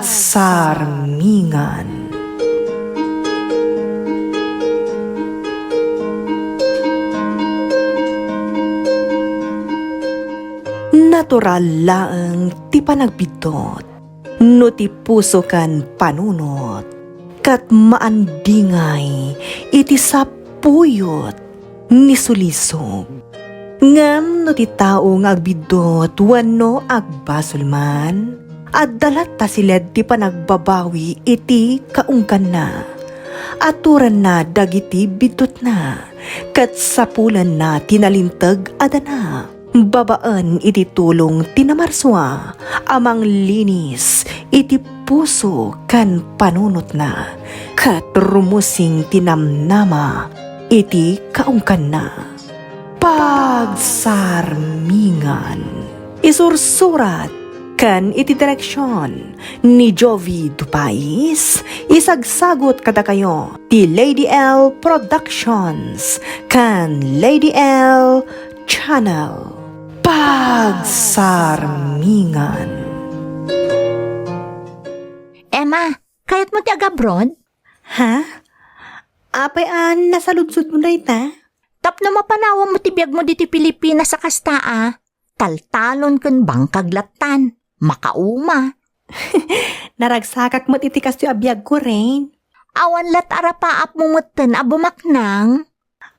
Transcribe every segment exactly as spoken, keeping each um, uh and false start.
Pagsarmingan. Natural laeng ti panagbiddut no ti puso ken panunot, ket maandingay iti sapuyot ni sulisog. Ngem no ti tao nga agbiddut wenno agbasol man, adda latta siled ti panagbabawi iti kaungganna. Aturanna dagiti biddutna, ket sapulanna ti nalinteg a dana. Babaen iti tulong ti namarsua a manglinis iti puso ken panunotna, ket rumusing ti namnama iti kaungganna. Pagsarmingan. Isursurat ken iti direksion ni Jovi Dupais, isagsagut kadakayo ti Lady L Productions ken Lady L Channel. Pagsarmingan. Emma, kayatmo ti agabroad? Ha? Apay a nasaludsodmo dayta? Tapno mapanawam mo ti biagmo ditoy Pilipinas a kasta a, taltalon ken bangkag lattan, makauma. Naragsakak met iti kastoy a biagko, Rain. Awan lat arapaapmo metten a bumaknang?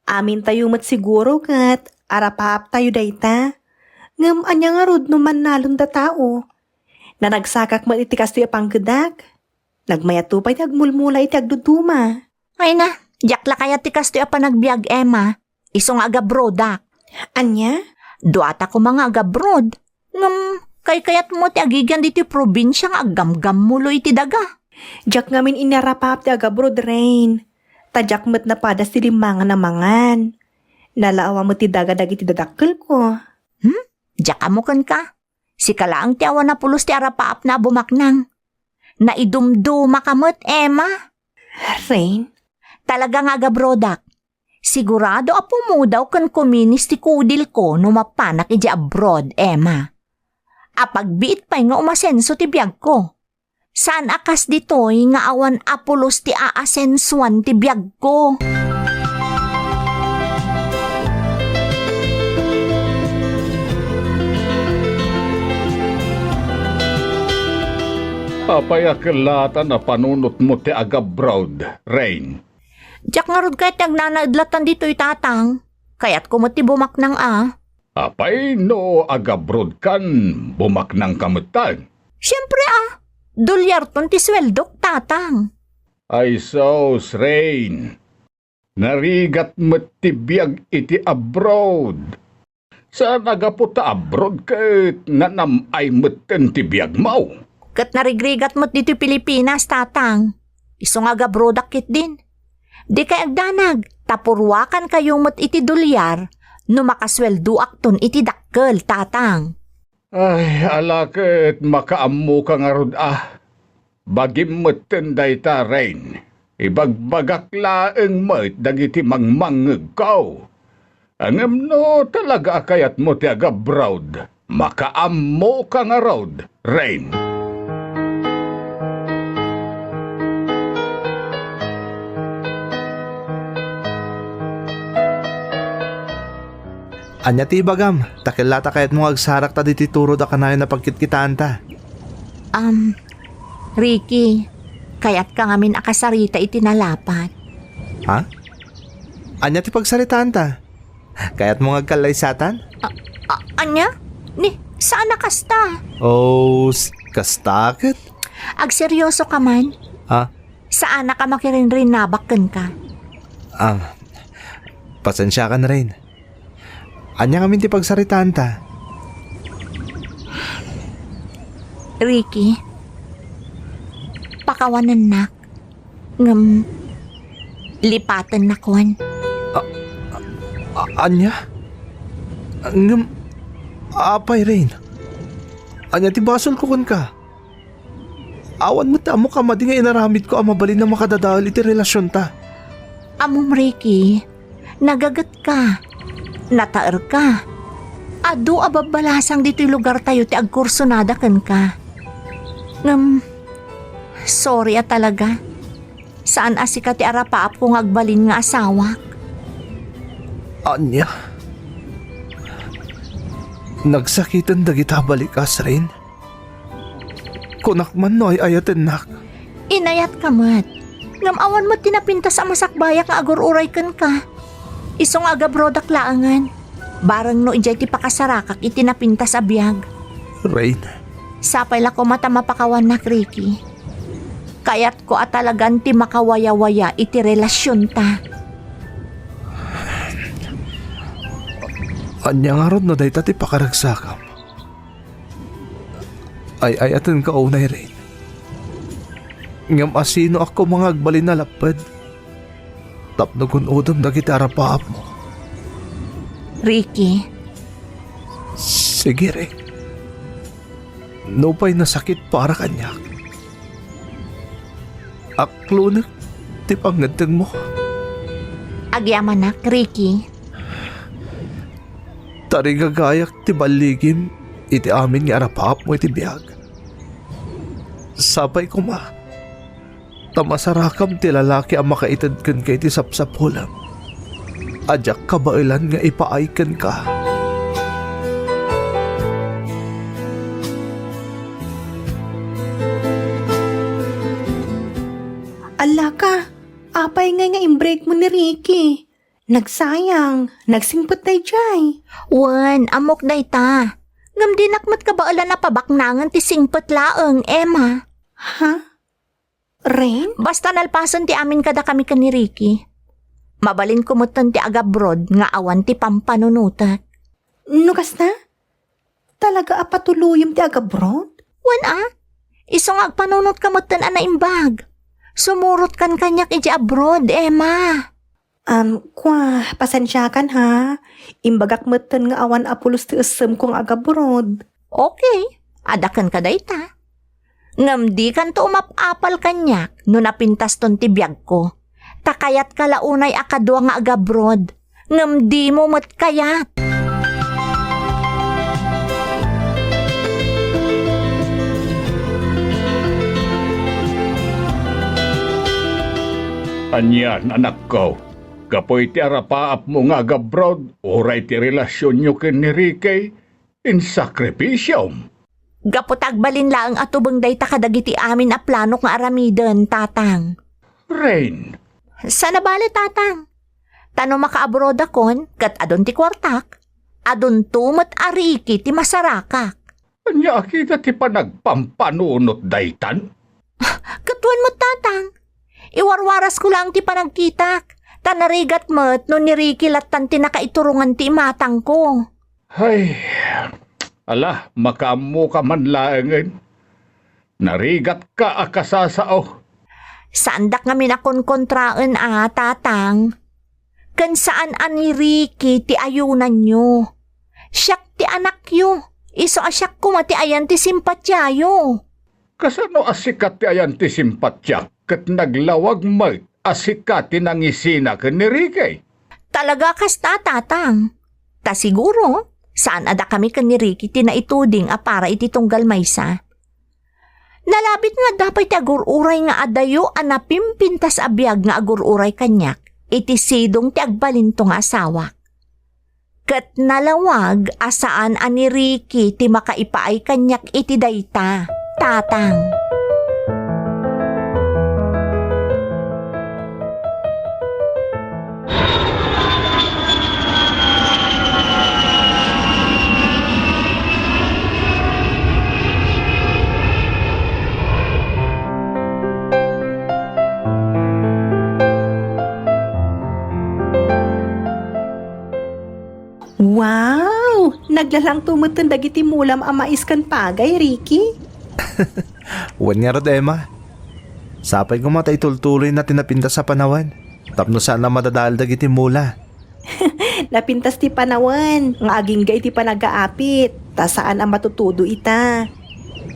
Amintayo met siguro ket arapaaptayo dayta. Ngem ania ngarud no mannalon datao? Naragsakak met iti kastoy a panggedak. Nagmayato pay ti agmulmula iti agduduma. Ay na, diak la kayat ti kastoy a panagbiag, Emma. Isu nga agabroadak. Ania? Duata koma nga agabroad. Ngem, kaykayatmo ti agigian ditoy probinsia nga aggamgammulo iti daga? Diak ngamin inarapaap ti agabroad, Rain. Ta diak met napadas ti limmangan a mangan. Nalaawa met ti daga dagiti dadakkelko. Hmm? Diak ammo kenka? Sika laeng ti awan a pulos ti arapaapna a bumaknang. Naidumdumaka met, Emma. Rain? Talaga nga agabroadak. Sigurado a pumudaw ken kuminis ti kudilko no mapanak idiay abroad, Emma. Apagbiit pay nga umasenso ti biagko. Saan a kas ditoy nga awan a pulos ti aasensuan ti biagko. Apay a kellatan a panunotmo ti agabroad, Rain? Diak ngarud kayat ti agnanaed lattan ditoy, Tatang. Kayatko met ti bumaknang a. Apay no agabroad kan, bumaknang ka metten? Siempre a, dolyarton ti sueldok, Tatang. Ay sus, Rain. Narigat met ti biag iti abroad. Saan a gapu ta abroad ket nanam-ay metten ti biagmo. Ket narigrigat met ditoy Pilipinas, Tatang. Isu nga agabroadak ketdin. Dikay agdanag, ta purwakankayo met iti dolyar no makasueldoakton iti dakkel, Tatang. Ay, ala ket makaammoka ngarud a. Bagim metten dayta, Rain. Ibagbagak laeng met dagiti mangmangngegko. Ngem no talaga a kayatmo ti agabroad, makaammoka ngarud, Rain. Ania ti ibagam? Ta kellata kayatmo nga agsarakta ditoy turod a kanayon a pagkitkitaanta. Am, Ricky, kayatka ngamin a kasarita iti nalapat. Ha? Ania ti pagsaritaanta? Kayatmo nga agkallaysatan? A-, a-, ania? Ni, saan a kasta? Oh, s-, kasta ket? Agseryoso ka man? Ha? Saanak a makirinrinabak kenka. Ah, pasensiakan, Rain. Ania ngamin ti pagsaritaanta? Ricky, pakawanennak. Ngem, lipatennakon. A-, a-, ania? Ngem, apay, Rain? Ania ti basolko kenka? Awan met ti ammok a madi nga inaramidko a mabalin a makadadael iti relasionta. Ammom, Ricky, nagagetka, nataerka. Adu a babbalasang ditoy lugartayo ti agkursonada kenka. Ngem, Sorry a talaga. Saan a sika ti arapaapko nga agbalin nga asawak. Ania? Nagsakiten dagita balikas, Rain? Kunak man no ay-ayatennak. Inayatka met. Ngem awan met ti napintas a masakbayak nga agur-uray kenka. Isu nga agabrodak laengen. Bareng no idiay ti pakasarakak iti napintas a biag. Rain. Sapay la koma ta mapakawannak, Ricky. Kayatko a talagan ti makawayawaya iti relasionta. Ania ngarud no dayta ti pakaragsakam? Ay-ayatenka unay, Rain. Ngem asinoak koma nga agbalin a lapped tapno gun-odem dagiti arapaapmo? Ricky. Sige, Rain. Nupay nasakit para kaniak, aklonek ti pangngeddengmo. Agyamanak, Ricky. Tarigagayak ti balligim iti amin nga arapaapmo iti biag. Sapay koma ta masarakam ti lalaki a makaited kenka iti sapsapulem a diak kabaelan nga ipaay kenka. Allaka, apay ngay nga imbreakmo ni Ricky? Nagsayang, nagsingpet daydiay. Wen, ammok dayta. Ngem dinak met kabaelan a pabaknangen ti singpet laeng, Emma. Ha? Rain? Basta nalpasen ti amin kadakami ken ni Ricky. Mabalinko metten ti agabroad nga awan ti pampanunotek. No kasta, talaga a patuloyem ti agabroad? Wen a, isu nga agpanunotka metten a naimbag. Sumurotkan kaniak idiay abroad, Emma. Am, kua, pasensiakan ha. Imbagak metten nga awan a pulos ti essemko nga agabroad. Okay, adda kenka dayta. Ngem dikanto umap-apal kaniak no napintaston ti biagko. Ta kayatka la unay a kadua nga agabroad, ngem dimo met kayat. Anian, anakko? Gapu iti arapaapmo nga agabroad, uray ti relasionyo ken ni Ricky, insakripisiom. Gapu ta agbalin laeng a tubeng dayta kadagiti amin a planok nga aramiden, Tatang. Rain. Saan a bale, Tatang. Ta no makaabroadakon, ket adun ti kuartak, adunto met a Ricky ti masarakak. Ania a kita ti panagpampanunot daytan? Ket wen met, Tatang. Iwarwarasko laeng ti panagkitak, ta narigat met no ni Ricky lattan ti nakaiturongan ti imatangko. Hay, ala, makaammoka man laengen. Narigatka a kasasao. Saandak ngamin a konkontraen a, Tatang. Ken saan a ni Ricky ti ayunanyo. Siak ti anakyo. Isu a siak koma ti ayan ti simpatiayo. Kasano a sika ti ayan ti simpatiak ket naglawag met a sika ti nangisina ken ni Ricky? Talaga kasta, Tatang. Ta siguro, saan a dakami ken ni Ricky ti naituding a para iti tunggal maysa. Nalabit nga adda pay ti agur-uray nga adayo a napimpintas a biag nga agur-uray kaniak iti sidong ti agbalinto nga asawak. Ket nalawag a saan a ni Ricky ti makaipaay kaniak iti dayta, Tatang. Wow! Naglalangto metten dagiti mulam a mais ken pagay, Ricky. Wen ngarud, Emma. Sapay koma ta itultuloyna ti napintas a panawen tapno saan a madadael dagiti mula. Napintas ti panawen nga agingga iti panagaapit, ta saan a matutudo ita.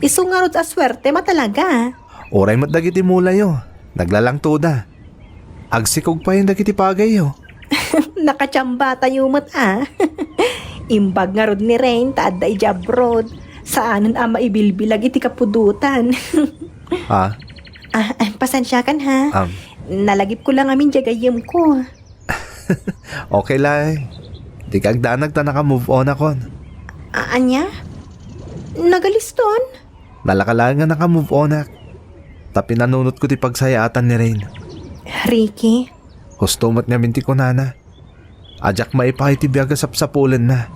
Isu ngarud a suertem a talaga. Uray met dagiti mulayo, naglalangtoda. Agsikog payen dagiti pagayyo. Nakachambatayo met a. Imbag ngarud ni Rain ta adda idiay abroad. Saanen a maibilbilag iti kapudotan. Ha? Ah, ah, pasensiakan ha. Um, Nalagipko lang amin diay gayyemko. Okay la. Dika agdanag ta naka-move on akon. A-, ania? Nagaliston? Nalaka laeng nga naka-move onak. Ta pinanunotko ti pagsayaatan ni Rain. Ricky. Husto met ngamin ti kunana. A diak maipaay ti biag a sapsapulenna.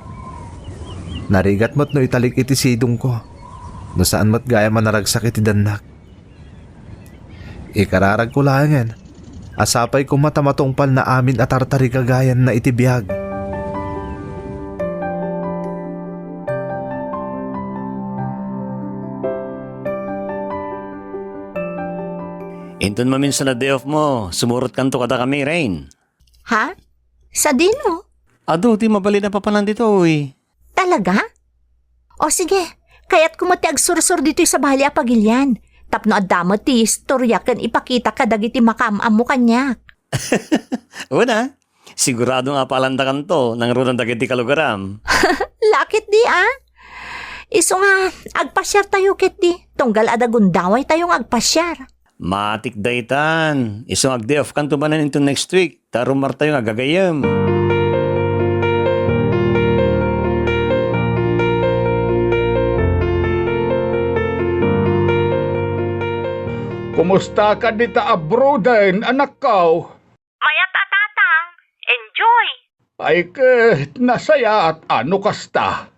Narigat met no italik iti sidongko. No saan met gayam a naragsak iti dannak. Ikararagko laengen a sapay koma ta matungpalna amin a tartarigagayanna iti biag. Inton maminsan a day off mo, sumurotkanto kadakami, Rain. Ha? Sadino? Adu ti mabalin a papanan ditoy. Talaga? O sige, kayatko met ti agsursor ditoy sabali a pagilian. Tapno adda met ti istorya ken ipakita kadagiti makaam-ammo kaniak. Wen a, sigurado nga apalandakanto nangruna dagiti kalugaram. Lakit di a? Isu nga, agpasiartayo ketdi, tunggal adda gundawaytayo nga agpasiar. Matik daytan. Isu nga ag-day off kanto manen into next week. Ta rumartayo nga agagayyem. Kumusta ka dita abroaden, anakko? Mayat a, Tatang. Enjoy. Ay ket, nasayaat a no kasta.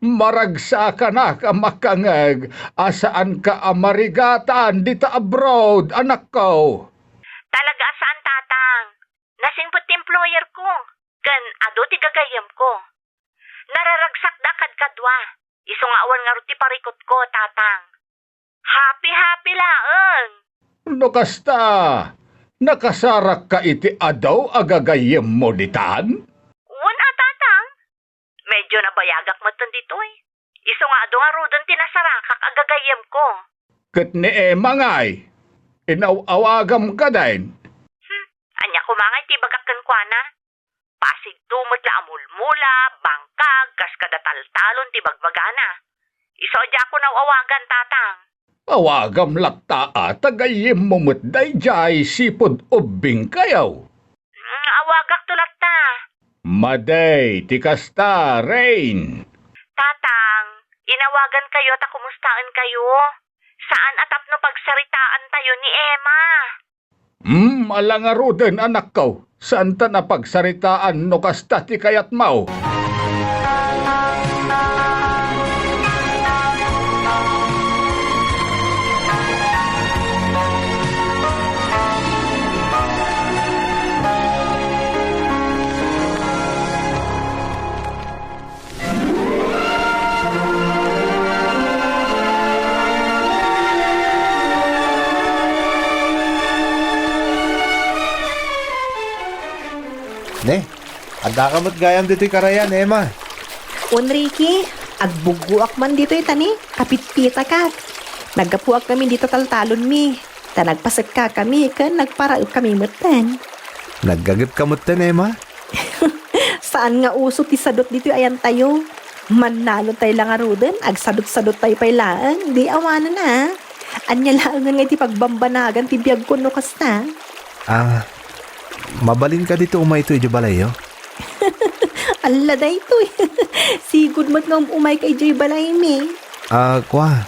Maragsakanak a makangeg a saanka a marigatan dita abroad, anakko. Talaga a saan, Tatang. Nasingpet ti employer ko, ken adu ti gagayyemko. Nararagsakda kadkadua, isu nga awan ngarud ti parikutko, Tatang. Happy-happy laeng. No kasta, nakasarakka iti adu a gagayyemmo ditan? Wen a, Tatang. Medyo nabayagak metten ditoy. Isu nga adu ngaruden ti nasarakak a gagayyemko. Ket ni Emma ngay, inaw-awagam kadi? Hmm, ania koma ngay ti ibagak kenkuana? Pasigto met la a mulmula, bangkag, kas kada taltalon ti bagbagana. Isu a diakon aw-awagan, Tatang. Awagam latta a ta gayyemmo met daydiay sipud ubbingkayo. Mm, awagakto latta. Madi ti kasta, Rain. Tatang, inawagankayo ta kumustaenkayo. Saan a tapno pagsaritaantayo ni Emma. Hmm, ala ngaruden, anakko. Saanta a pagsaritaan no kasta ti kayatmo. Ne, addaka met gayam ditoy karayan, Emma. Wen, Ricky, agbuggoak man ditoy ta ne, kapitpitakak. Naggapuak kami dita taltalonmi. Ta nagpasekka kami ken nagparaep kami metten. Naggaget ka metten, Emma? Saan nga uso ti sadut ditoy ayantayo. Mannalontayo la ngaruden, agsadut-saduttayo pay laeng, di awanen a. Ania laengen nga iti pagbambanagan ti biagko no kasta? Ah, mabalin kadi ti umayto idiay balayyo? Alla daytoy. Sigud met nga um-umayka idiay balaymi. Ah, kua.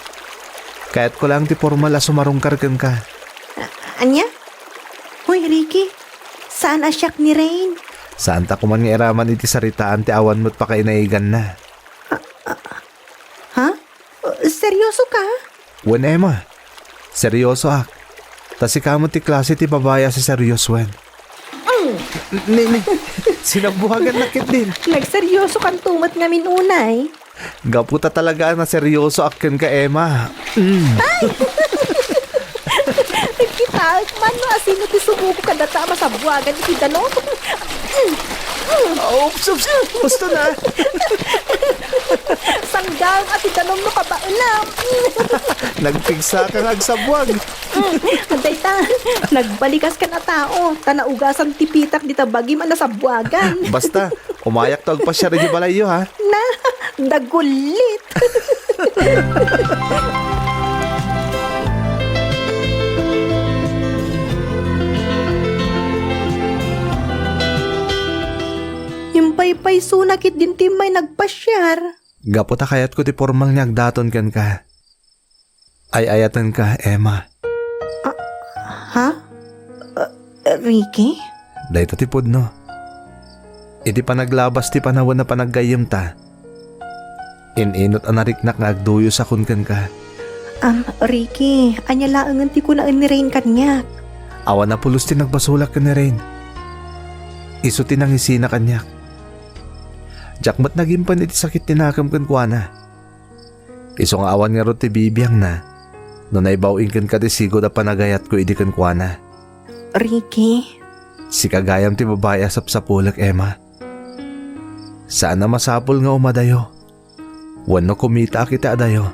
Kayatko laeng ti pormal a sumarungkar kenka. A-, ania? Hoy, Ricky, saan a siak ni Rain? Saanta koman nga iraman iti saritaan ti awan met pakainaiganna. Ha? Seryoso ka? Wen, Emma. Seryosoak. Ta sika met ti klase ti babai a siseryosoen. Mm. Ni, ni, sinabbuagannak ketdin. Nagseryoso kanto met ngamin unay. Gapu ta talaga a naseryosoak kenka, Emma. Mm. Ay! Kitaek man no asino ti sumugo kadata a masabbuagan iti danum. Oops, oops, oops. Husto na. Sanggaem a ti danum no kabaelam. Nagpigsa ka nga agsabbuag. Dayta, nagbalikas kan a tao, ta naugasan ti pitak dita bagim a nasabbuagan. Basta, umayakto agpasiar iti balayyo, ha? Na, dagulit. Paypaysona ketdin ti immay nagpasiar. Gapu ta kayatko ti pormal nga agdaton kenka. Ay-ayatenka, Emma. Ah, ha? Ah, Ricky? Dayta ti pudno. Iti panaglabas ti panawen a panaggayyemta, in-inut a nariknak nga agduyosakon kenka. Am, Ricky, ania laengen ti kunaen ni Rain kaniak? Awan a pulos ti nagbasolak ken ni Rain. Isu ti nangisina kaniak. Diak met nagimpen iti sakit ti nakem kenkuana. Isu nga awan ngarud ti bibiangna no naibaw-in kenka ti sigud a panagayatko idi kenkuana. Ricky. Sika gayam ti babai a sapsapulek, Emma. Saan a masapul nga umadayo wenno kumitaak iti adayo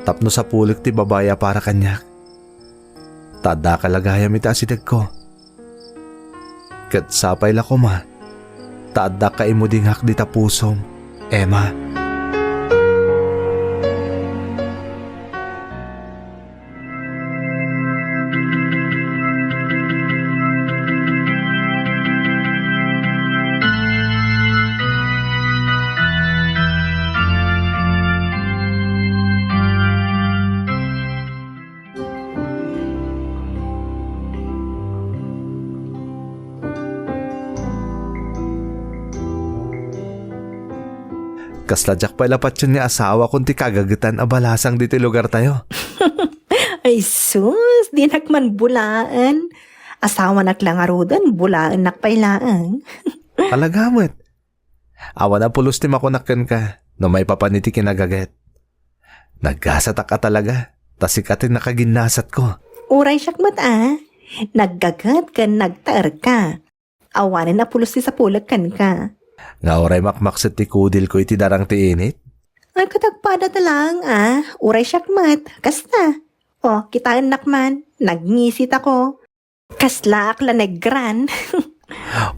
tapno sapulek ti babai a para kaniak. Ta addaka la gayam iti asidegko. Ket sapay la koma ta adda kaimudingak dita pusom, Emma. Kasla diak pay la patien nga asawakon ti kagagetan a balasang ditoy lugartayo. Ay sus, dinak man bulaen. Asawanak la ngaruden, bulaennak pay laeng. Talaga met. Awan a pulos ti makunak kenka no maipapan iti kinagaget. Nagasatak a talaga, ta sika ti nakaginnasatko. Uray siak met a, naggaget ken nagtaerka. Awanen a pulos ti sapulek kenka. Nga uray makmakset ti kudilko iti darang ti init? Ay, ket agpada ta laeng a, uray siak met, kasta. O, kitaennak man, nagngisitakon. Kaslaak la negran.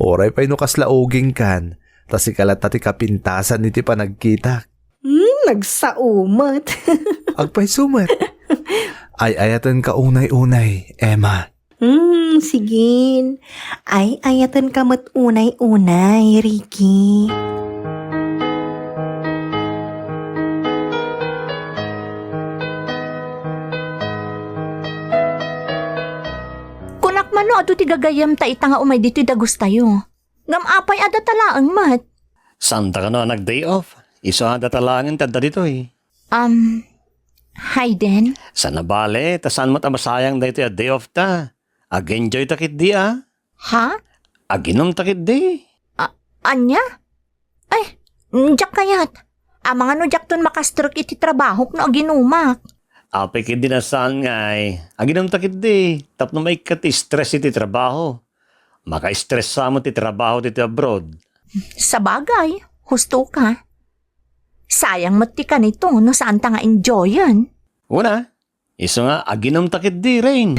Uray pay no kasla ugingkan, ta sika latta ti kapintasan iti panagkitak. Hmm, nagsao met. Agpayso met. Ay-ayatenka unay-unay, Emma. Hmm, sige. Ay-ayatenka met unay-unay, Ricky. Kunak man no adu ti gagayyemta ita nga umay ditoy dagustayo. Ngem apay a data laeng met? Saanta kano a nag-day off? Isu a data laengen ti adda ditoy. Um, Hayden? Saan a bale, ta saan met a masayang daytoy a day off ta. Ag-enjoy ta ketdi a. Ha? Aginom ta ketdi. A-, ania? Ay, diak kayat. Amangan no diakton makastrek iti trabahok no aginumak. Apay ketdi a saan ngay, aginom ta ketdi. Tapno maikkat ti stress iti trabaho. Maka-stressa met ti trabaho ditoy abroad. Sabagay, husto ka. Sayang met ti kanito no saanta nga enjoyen. Una, isu nga aginom ta ketdi, Rain.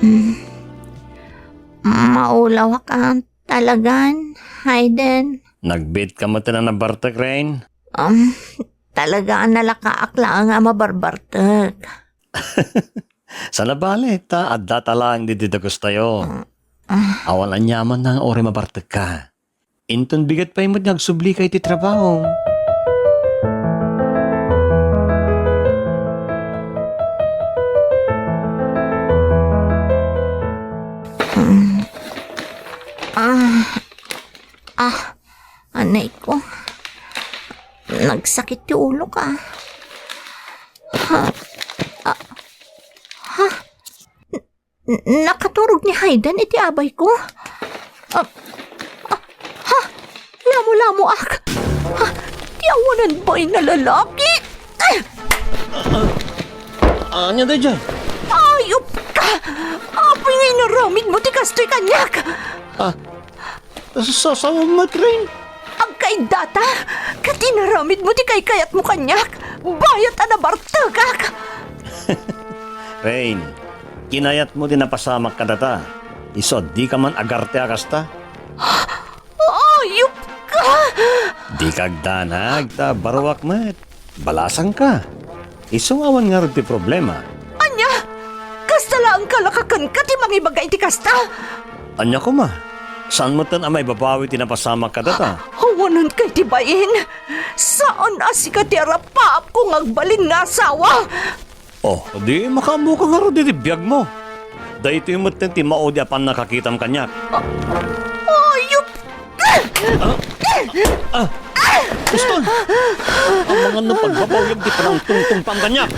Hmm. Maulawak a talagan, Hayden. Nagbiit ka met a nabartek, Rain? Um, talaga a nalakaak laeng a mabarbartek. Saan a bale, ta adda ta laeng ditoy dagustayo. Ah. Awan aniamanna nga uray mabartekka. Inton bigat pay met nga agsublika iti trabaho. Mm. Ah. Ah. Anay ko. Nagsakit ti ulok. Ha? Ah. Ha? N-, nakaturog ni Hayden iti abay ko. Ah, ah, ha? Lamo-lamoak. Ha? Ti awanan bain a lalaki. Ania daydiay? Ayup ka! Apay nga inaramid mo ti kastoy kaniak? Ah, Sa-, sasawem met, Rain. Agkaiddata, ket inaramid mo ti kaykayat mo kaniak, bayat a nabartekak. Rain, kinayat mo ti napasamak kadata. Isu a dika man agarte a kasta. Ayup ka! Dika agdanag, ta baruak met. Balasangka. Isu nga awan ngarud ti problema. Ania? Kasta laeng kalaka kenka ti mangibaga iti kasta? Ania koma? Saan metten a maibabawi ti napasamak kadata? Awanan kay ti bain. Saan a sika ti arapaapko nga agbalin nga asawa. Oh, di makaammoka ngarud iti biagmo. Daytoy metten ti maudi a pannakakitam kaniak. Ayup! Ah! Ah! Pistol! Amangan no pagbabawyag ti panangtungtungpam kaniak.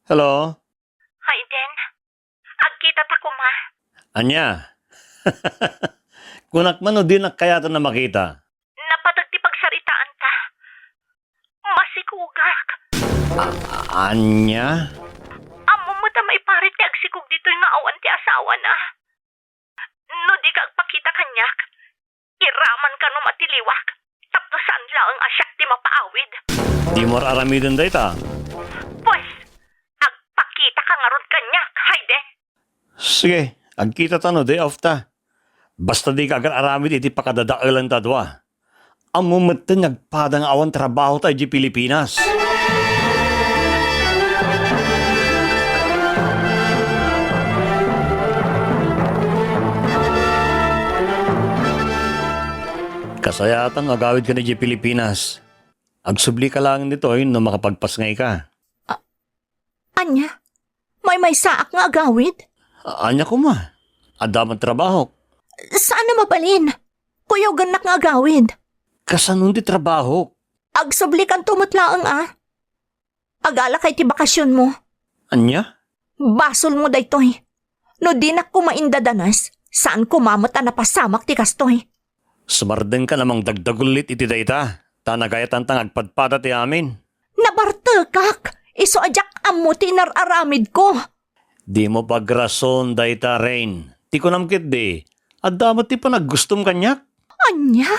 Hello? Hayden, agkita ta koma. Ania? Kunak man no dinak kayatan a makita. Napateg ti pagsaritaanta. Masikogak. A-, a-, ania? Ammom met a maiparit ti agsikog ditoy nga awan ti asawana. No dika agpakita kaniak, iraman kano matiliwak, tapno saan laeng a siak ti mapaawid. Dimo ar-aramiden dayta. Pues, agpakitaka ngarud kaniak, Hayden. Sige, agkitata no day off ta. Basta dika agar-aramid iti pakadadaelanta a dua. Ammom metten nga agpada nga awan trabahota idiay Pilipinas. Kasayaatan nga agawidka idiay Pilipinas. Agsublika laeng ditoy no makapagpasngayka. A-, ania? Maymaysaak nga agawid? A-, ania koma? Adda met trabahok. Saan a mabalin? Kuyagannak nga agawid. Kasano ti trabahok? Agsublikanto met laeng a. Agalaka iti bakasionmo. Ania? Basolmo daytoy. No dinak koma indadanes, saan koma met a napasamak ti kastoy. Sumardengkan a mangdagdagullit iti dayta, ta nagayatanta nga agpadpada ti amin. Nabartekak! Isu a diak ammo ti inar-aramidko. Dimo pagrason dayta, Rain. Ti kunam ketdi, adda met ti panaggustom kaniak. Ania?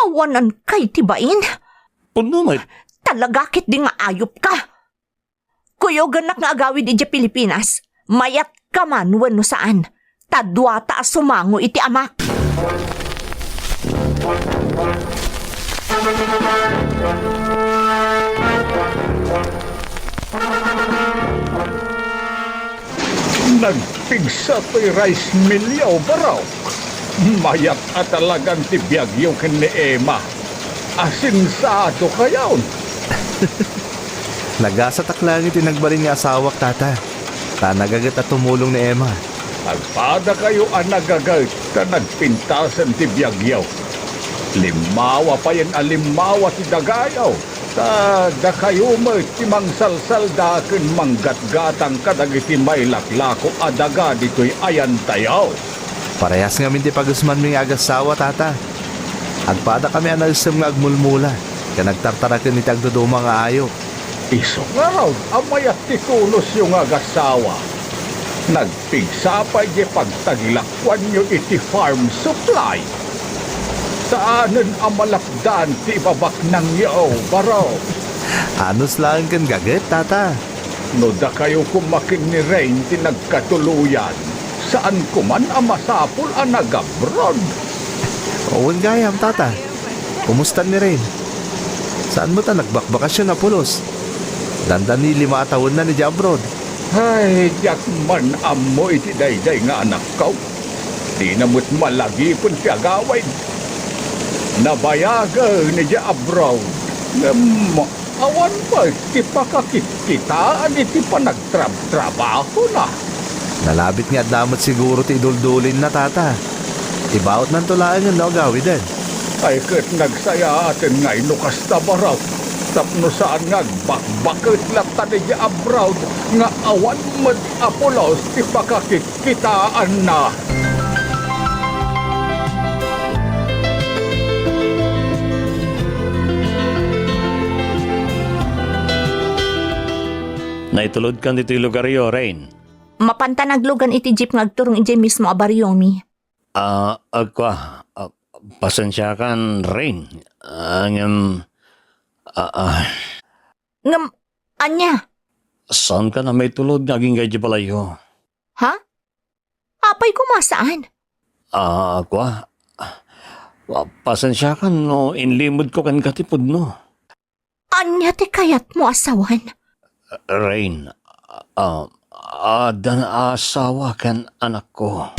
Awanan kay ti bain? Pudno met. Talaga ketdi nga ayupka. Kuyogannak nga agawid idiay Pilipinas, mayatka man wenno saan, ta duata a sumango iti amak. Nagpigsa toy rice millyo, bro. Mayat a talagan ti biagyo ken ni Emma. Asensado kayon. Nagasatak laeng iti nagbalin nga asawak, Tata. Ta nagaget a tumulong ni Emma. Agpadakayo a nagaget ta nagpintasen ti biagyo. Limmawa payen a limmawa ti dagayo. Ta dakayo met ti mangsalsalda ken manggatgatang kadagiti mailaklako a daga ditoy ayantayo. Parehas ngamin ti pagusmanmi nga agassawa, Tata. Agpadakami a naessem nga agmulmula ken agtartaraken iti agduduma nga ayup. Isu ngarud a mayat ti tunosyo nga agassawa. Nagpigsa pay diay pagtagilakoanyo iti farm supply. Saanen a malapdan ti ibabaknangyo, bro. Anus laeng ken gaget, Tata. No dakayo koma ken ni Rain ti nagkatuloyan, saan koman a masapul a nag-abroad. Wen gayam, Tata. Kumusta ni Rain? Saan met a nagbakbakasyon a pulos? Dandani lima a tawenna idiay abroad. Ay, diak man ammo iti daydiay nga anakko. Dina met malagipen ti agawid. Nabayagen idiay abroad. Ngem awan met ti pakakitkitaan iti panagtrabtrabahona. Nalabit nga adda met siguro ti iduldulinna, Tata. Ibautnanto laengen no agawiden. Ay ket nagsayaaten ngay no kasta, bro. Tapno saan nga agbakbaket latta idiay abroad nga awan met a pulos ti pakakit- kitaanna. Naitulodkan ditoy lugaryo, Rain? Mapanta naglugan iti jeep nga agturong idiay mismo a bariomi. Ah, agkua, ah, pasensiakan, Rain. Ah, ngem, Ah, ah. Ngem, ania? Saanka a maitulod nga agingga idiay balayyo? Ha? Apay koma saan? Ah, kua. Ah, pasensiakan no inlimedko kenka ti pudno. Ania ti kayatmo a sawen? Rain, ah, addan a asawa ken anakko.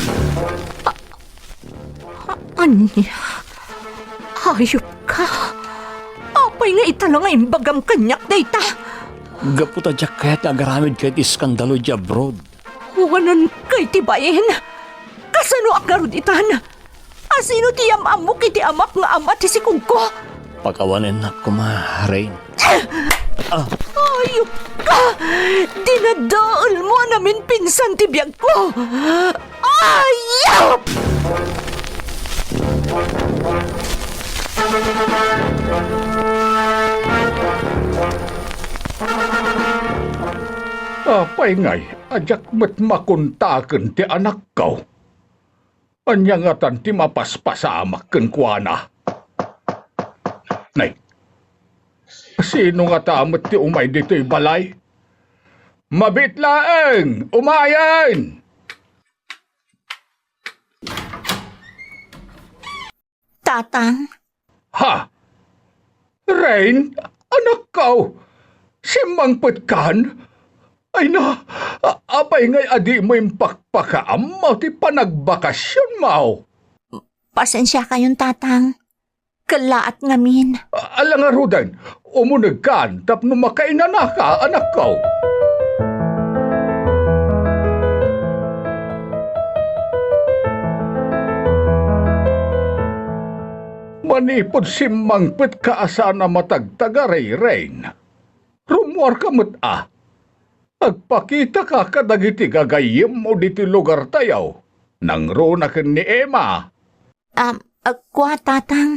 Ania? Hayop ka! Apay nga ita la nga imbagam kaniak dayta? Gapu ta diak kayat nga agaramid ket iskandalo idiay abroad. Awanan kay ti bain! Kasano a ngarud itan? Asino ti yam-ammok iti amak nga ama ti sikogko? Pakawanennak koma, Rain. Ah. Ayop ka! Dinadael mo a naminpinsan ti biag ko! Ayop! Apay ngay a diak met makontaken ti anakko? Ania ngatan ti mapaspasamak kenkuana? Nay, sino ngata met ti umay ditoy balay? Mabiit laeng! Umayen! Tatang. Ha? Rain, anakko, simmangpetkan? Ay na, a-, apay ngay a dimo impakpakaammo ti panagbakasionmo? Pasensiakayon, Tatang. Kellaat ngamin. A-, ala ngaruden, umunegkan tapno makainanaka, anakko. Manipud simmangpetka a saan a matagtagari, Rain, rummuarka met a. Agpakitaka kadagiti gagayyemmo ditoy lugartayo, nangruna ken ni Emma. Um, ah, kua, Tatang.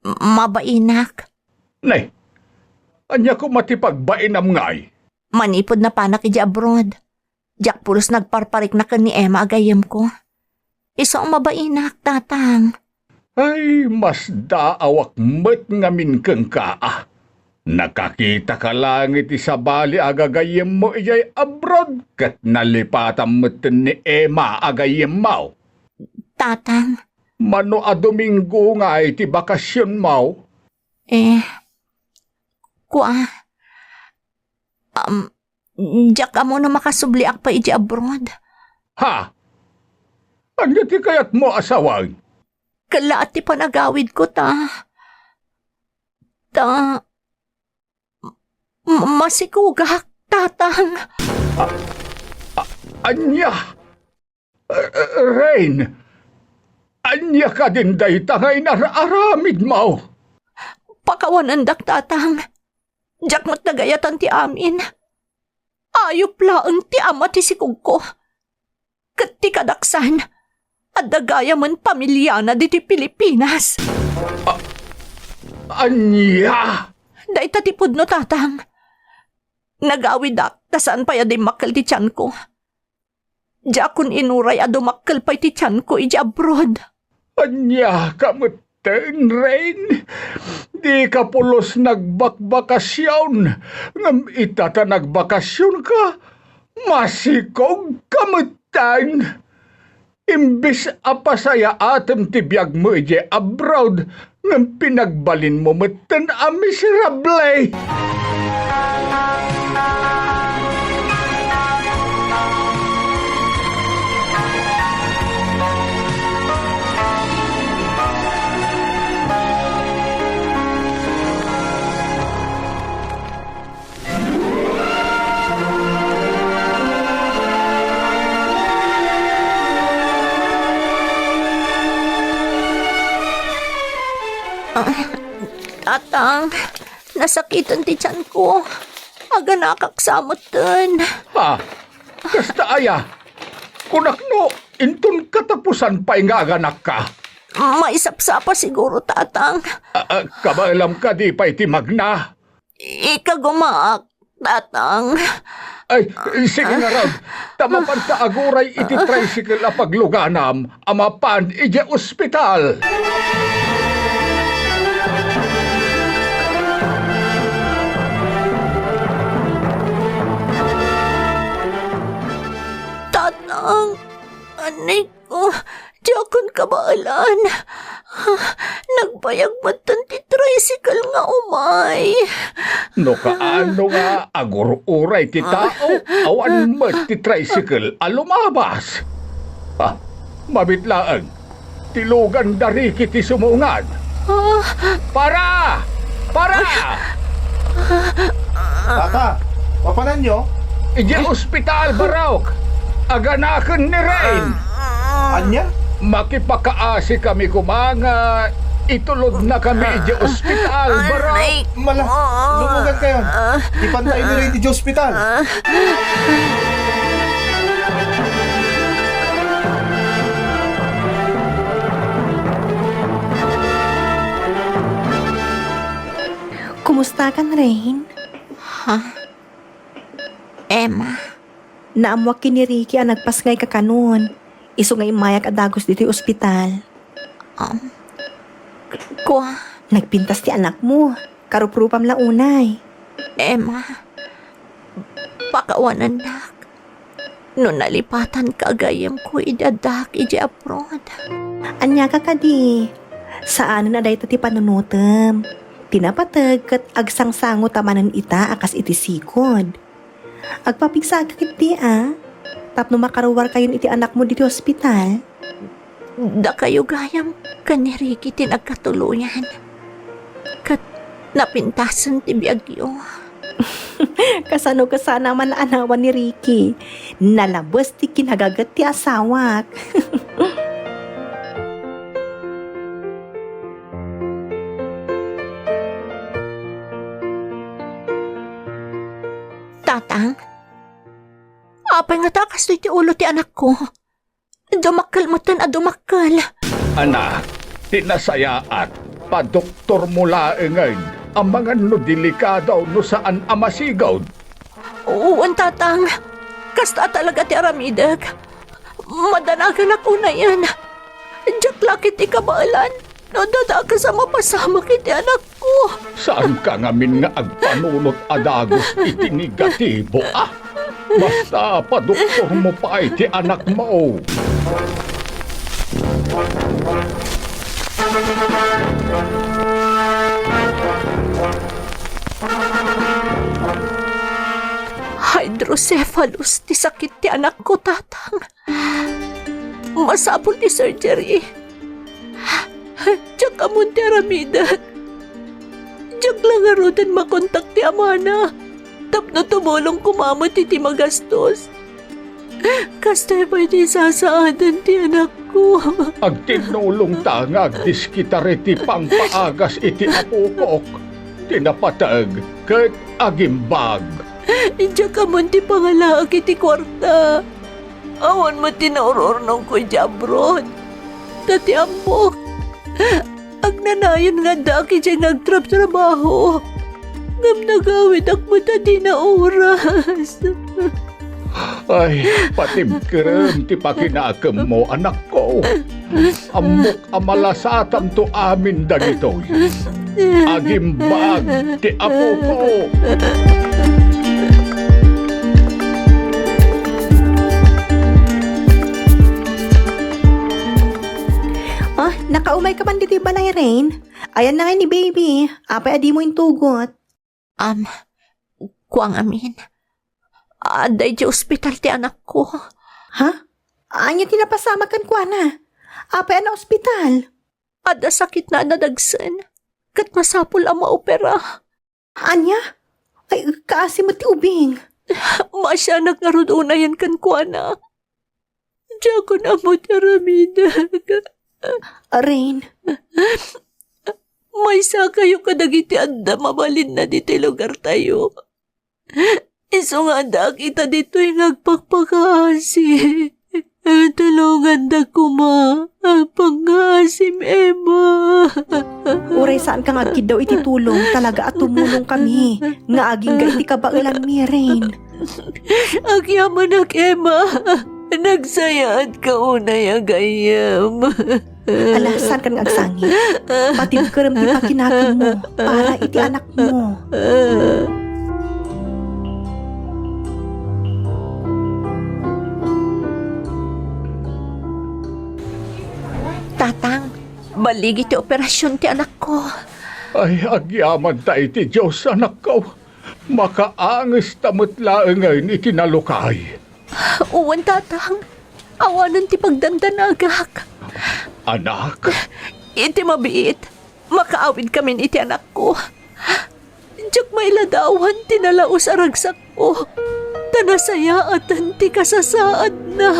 M-, mabainak. Nay, ania koma ti pagbainam ngay? Manipud napanak idiay abroad, diak pulos nagparparikna ken ni Emma a gayyemko. Isu a mabainak, Tatang. Ay, masdaawak met ngamin kenka a. Nakakitaka laeng iti sabali a gagayyemmo idiay abroad ket nalipatam metten ni Emma a gayyemmo. Tatang. Mano a Domingo ngay ti bakasionmo? Eh, kua, um, diak ammo no makasubliak pay idiay abroad. Ha? Ania ti kayatmo a sawen? Kellaat ti panagawidko ta, ta, m-, masikogak, Tatang. A-, a-, ania? Eh, eh, Rain, ania kadin dayta nga inar-aramidmo? Pakawanendak, Tatang. Diak met nagayatan ti amin. Ayup laeng ti ama ti sikogko. Ket ti kadaksan, adda gayamen pamiliana ditoy Pilipinas. A-, ania? Dayta ti pudno, Tatang. Nagawidak ta saan pay a dimmakkel ti tianko. Diakon inuray a dumakkel pay ti tianko idiay abroad. Ania ka metten, Rain? Dika pulos nagbakbakasion, ngem ita ta nagbakasionka, masikog ka metten. Imbes a pasayaatem ti biagmo idiay abroad, ngem pinagbalinmo metten a miserable. Ah, Tatang, nasakiten ti tianko. Aganakak sa metten. Ha? Kasta aya? Kunak no, inton katapusan pay nga aganakka. Maisapsapa siguro, Tatang. A, a, kabaelam kadi pay ti magna? Ikagumaak, Tatang. Ay, sige ngarud. Ta mapanta aguray iti tricycle a pagluganam a mapan idiay ospital. Saan? Ah, nagbayag metten ti tricycle nga umay. No kaano nga agur-uray ti tao, awan met ti tricycle a lumabas. Ah, mabit laeng. Ti lugan da Ricky ti sumungad. Ah. Para! Para! Tata, mapananyo? Idiay ospital, Barok. Aganaken ni Rain. Ania? Makipakaasikami koma nga itulodnakami idiay ospital, Barok. Mala, lumugan kayo. Ipantay ni Rain idiay ospital. Kumustakan, Rain? Ha? Emma? Naammoak ken ni Ricky a nagpasngayka kanon, isu nga immayak a dagus ditoy ospital. Um, kua? Nagpintas ti anakmo. Karuprupam la unay. Emma, pakawanennak no nalipatanka a gayyemko idi addaak idiay abroad. Aniaka kadi? Saanen a dayta ti panunotem. Ti napateg ket agsangsango ta manen ita a kas iti sigud. Agpapigsaka ketdi a, tapno makaruarkayon iti anakmo ditoy ospital. Dakayo gayam ken ni Ricky ti nagkatuloyan. Ket napintasen ti biagyo. Kasano kesa a naman-anawan ni Ricky? Nalabes ti kinagaget ti asawak. Tatang, apay ngata a kastoy ti ulo ti anakko? Dumakkel metten a dumakkel. Anak, ti nasayaat, padoktormo laengen amangan no delikado no saan a masigud. Wen, Tatang. Kasta talaga ti aramidek. Madanaganak unayen. Diak la ketdi kabaelan no adda dakes a mapasamak iti anakko. Saanka ngamin nga agpanunot a dagus iti negatibo, a? Basta padoktormo pay ti anakmo. Hydrocephalus ti sakit ti anakko, Tatang. Masapul ti surgery. Diak ammon ti aramidek. Diak la ngaruden makontak ti amana tapno tumulong koma met iti magastos. Kasta pay ti sasaaden ti anakko. Agtinnulongta nga agdiskitar iti pangpaagas iti apokok. Ti napateg ket agimbag. Diak ammon ti pangalaak iti kuarta. Awan met ti naur-urnongko idiay abroad. Ta ti ammok, agnanayon nga addaak idiay nga agtrabtrabaho. Ngem nagawidak met a dina oras. Ay, patibkerem ti pakinakemmo, anakko. Ammok a malasatanto amin dagitoy. Agimbag ti apoko. Ah, nakaumayka man ditoy balay, Rain? Ayanna ngay ni baby. Apay a dimo intugot? Am, kua ngamin, adda idiay ospital ti anakko. Ha? Ania ti napasamak kenkuana? Apay a naospital? Adda sakitna a nadagsen, ket masapul a maopera. Ania? Ay, kaasi met ti ubing. Maasianak ngarud unayen kenkuana. Diakon ammo ti aramidek. Rain. Maysakayo kadagiti adda mabalinna ditoy lugartayo. Isu nga addaak ita ditoy nga agpakpakaasi. Tulonganda koma. Pangngaasim, Emma. Uray saanka nga agkiddaw iti tulong, talaga a tumulong kami nga agingga iti kabaelanmi, Rain. Agyamanak, Emma. Nagsayaatka unay a gayyem. Ala, saankan nga agsangit? Patibkerem ti pakinakemmo para iti anakmo. Tatang, Naballigi ti operasion ti anakko. Ay, agyamanta iti Dios, anakko. Makaangesta met laengen iti nalukay. Wen, Tatang. Awanen ti pagdandanagak. Anak? Iti mabiit, makaawidkamin iti anakko. Diak mailadawan ti nalaus a ragsakko, ta nasayaaten ti kasasaadna.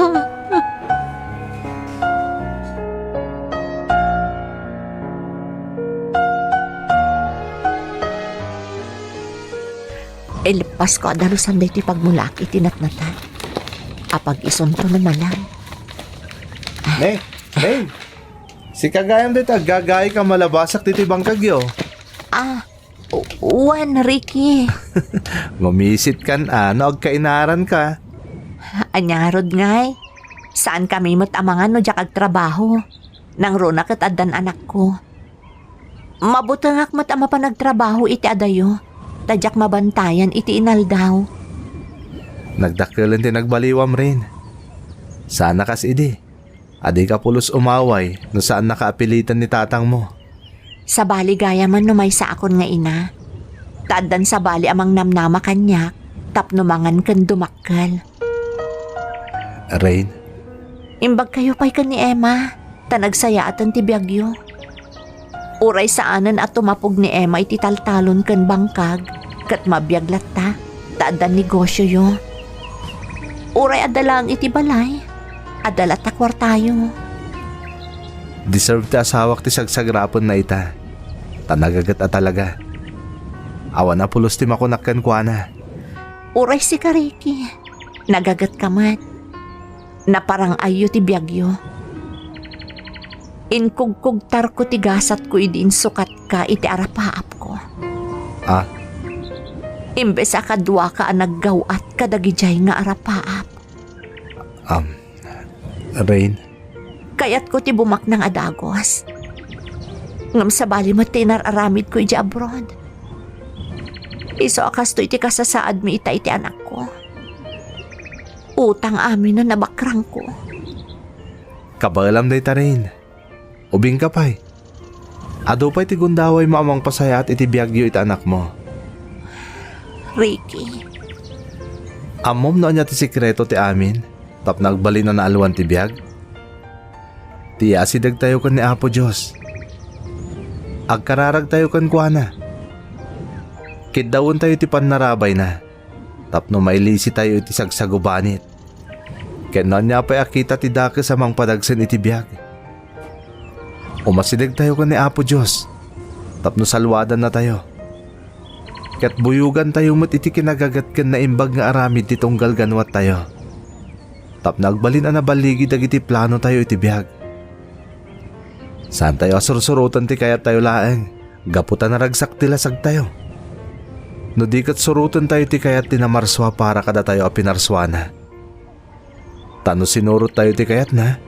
Ileppasko a dalusan daytoy pagmulaak iti natnata. Apag isunto no malam. Ne, ne. Sika gayam daytoy aggagaik a malabasak ditoy bangkagyo. Ah, wen, Ricky. Ngumisitkan a no agkainaranka. Ania ngarud ngay? Saankami met a mangan no diak agtrabaho. Nangruna ket addan anakko. Mabutengak met a mapan agtrabaho iti adayo, ta diak mabantayan iti inaldaw. Nagdakkelen ti nagbaliwam, Rain. Saan a kas idi. Adika pulos umaway no saannaka a piliten ni tatangmo. Sabali gayamen no maysaakon nga ina. Ta addan sabali a mangnamnama kaniak tapno mangan ken dumakkel. Rain? Imbagkayo pay ken ni Emma, ta nagsayaaten ti biagyo. Uray saanen a tumapog ni Emma iti taltalon ken bangkag, ket mabiag latta, ta adda negosioyo. Uray adda laeng iti balay, adda latta kuartayo. Deserve ti asawak ti sagsagrapenna ita, ta nagaget a talaga. Awan a pulos ti makunak kenkuana. Uray sika, Ricky, nagagetka met. Naparang-ayyo ti biagyo. Inkugkugtarko ti gasatko idi insukatka iti arapaapko. Ah? Imbes a kaduaka a naggaw-at kadagidiay nga arapaap. Um, Rain? Kayatko ti bumaknang a dagus. Ngem sabali met ti inar-aramidko idiay abroad. Isu a kastoy ti kasasaadmi ita iti anakko. Utang amin a nabakrangko. Kabaelam dayta, Rain. Ubingka pay. Adu pay ti gundawaymo a mangpasayaat iti biagyo iti anakmo. Ricky. Ammom no ania ti sekreto ti amin tapno agbalin a naalwan ti biag? Ti iyasidegtayo ken ni Apo Dios. Agkararagtayo kenkuana. Kiddawentayo ti pannarabayna tapno mailisitayo iti sagsagubanit. Ken no ania pay a kita ti dakes a mangpadagsen iti biag. Umasidegtayo ken ni Apo Dios tapno salwadannatayo. Ket buyogantayo met iti kinagaget ken naimbag nga aramid ti tunggal ganuattayo. Tapno agbalin a naballigi dagiti planotayo iti biag. Saantayo a sursuroten ti kayattayo laeng gapu ta naragsak ti lasagtayo. No di ket surotentayo ti kayat ti namarsua para kadatayo a pinarsuana. Ta no sinurottayo ti kayatna,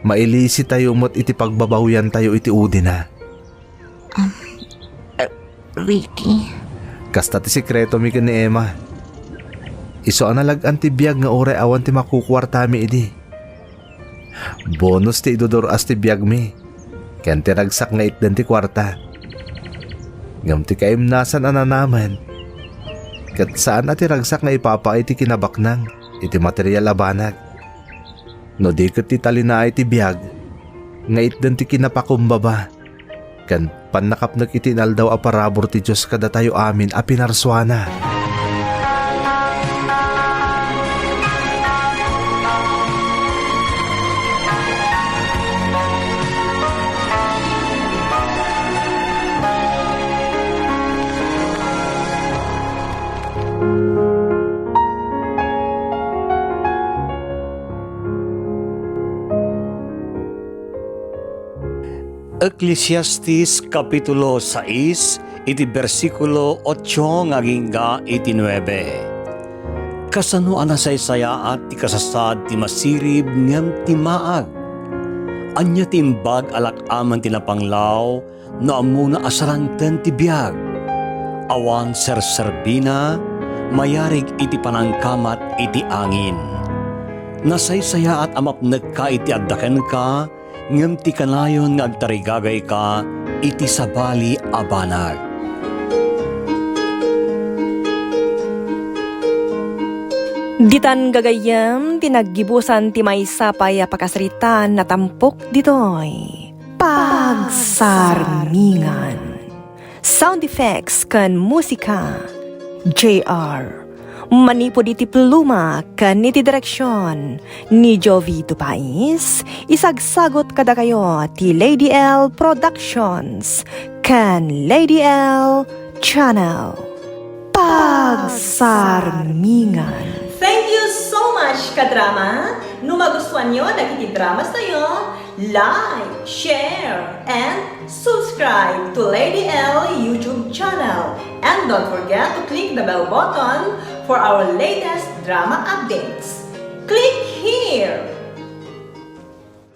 mailisitayo met iti pagbabawiantayo iti udina. Um, eh, Ricky. Kasta ti sekretomi ken ni Emma. Isu a nalag-an ti biag nga uray awan ti makukuartami idi. Bonus ti idudur-as ti biagmi, ken ti ragsak nga itden ti kuarta. Ngem ti kaimnasan a nanamen, ket saan a ti ragsak nga ipapaay ti kinabaknang iti material a banag. No di ket ti talinaay ti biag nga itden ti kinapakumbaba ken pannakapnek iti inaldaw a parabur ti Dios kadatayo amin a pinarsuana. Eclesiastes kapitulo sais, iti bersikulo otso nga agingga iti nuebe. Kasano a nasaysayaat ti kasasaad ti masirib ngem ti maag? Ania ti imbag a lak-amen ti napanglaw no ammona a sarangten ti biag? Awan serserbina, mayarig iti panangkamat iti angin. Nasaysayaat a mapnekka iti adda kenka, ngem ti kanayon nga agtarigagayka iti sabali a banag. Ditan gagayyem ti naggibusan ti maysa pay a pakasaritaan a tampok ditoy. Pagsarmingan. Sound effects ken musika, J R. Manipud iti pluma ken iti direksion ni Jovito Pais, isagsagot kadakayo ti Lady L Productions ken Lady L Channel. Pagsarmingan. Thank you so much, kadrama! No magustuanyo dagiti dramas tayo, like, share, and subscribe to Lady L YouTube channel. And don't forget to click the bell button for our latest drama updates. Click here!